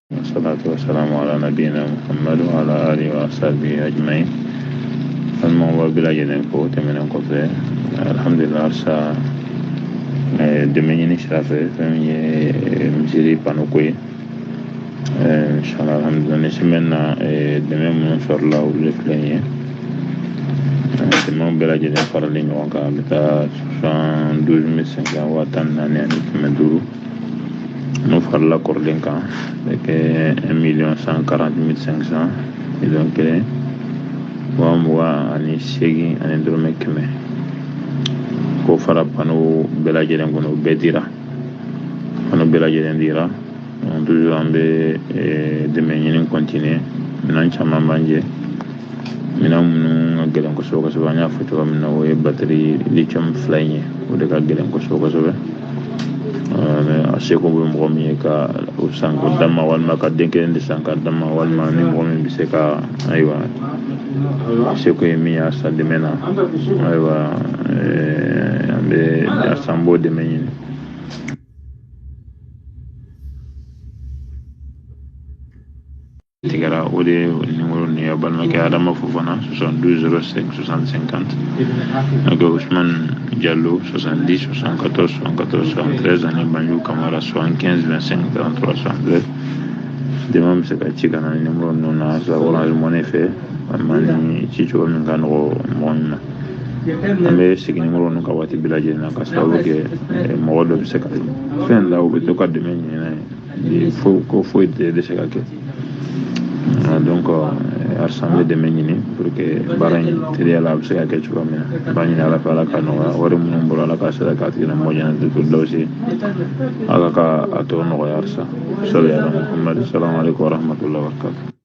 Salatu wassalamu ala nabiyina Muhammad wa ala alihi wa ashabihi ajma'in. Balimaw b'a bɛɛ lajɛlen fo. O tɛmɛnen kɔfɛ, alhamdulillah, halisa dɛmɛ ɲini sira fɛ, fɛn min ye misiri pano ko ye, inshallah, alhamdulillah, nin semaine na dɛmɛ minnu sɔrɔla, olu de filɛ nin ye. Dɛmɛw bɛɛ lajɛlen faralen ɲɔgɔn kan, a bɛ taa 72 500, 14,500. N'o farala kɔrɔlen kan, bɛ kɛ 1 140 500, 1,028,100. K'o fara pano bɛɛ lajɛlen kɔnɔ, o bɛɛ dira, pano bɛɛ lajɛlen dira. Toujours an bɛ dɛmɛ ɲini continuer. Minɛn caman b'an jɛ, minɛn minnu ka gɛlɛn kosɛbɛ kosɛbɛ, an y'a fɔ cogo min na, o ye batterie lithium fila in ye. O de ka gɛlɛn kosɛbɛ kosɛbɛ. A seko bɛ mɔgɔ min ye ka o san k'o d'a ma, walima ka den kelen de san k'a d'a ma, walima ni mɔgɔ min bɛ se ka, ayiwa, seko ye min ye a san dɛmɛ na, ayiwa, an bɛ a san, b'o dɛmɛ ɲini. Tigɛra, o de ye nimoro nin ye. Balimakɛ Adama Fofana, 72 05 60 50, donc Ousmane Diallo, 70 74 74 73, ani Banjou Kamara, 75 25 33 73. Dɛmɛ bɛ se ka ci ka na ni nimoro ninnu na sa, Orange Money fɛ, walima ni ci cogo min ka nɔgɔ mɔgɔ min ma. An bɛ segin nimoro ninnu kan waati bɛɛ lajɛlen na, ka sababu kɛ mɔgɔ dɔ bɛ se ka fɛn la, u bɛ to ka dɛmɛ ɲini n'a ye, fo ko foyi tɛ se ka kɛ. Donc halisa an bɛ dɛmɛ ɲini pour que baara in teliya la, a bɛ se ka kɛ cogoya min na. An b'a ɲini Ala fɛ, Ala ka nɔgɔya. Wari minnu bɔra, Ala ka sera k'a tigilamɔgɔ ɲɛna firdawsi, Ala ka a tɔ nɔgɔya halisa. Sali ala Muhammad. Salamu alaikum wa rahmatullahi wa barakatuh.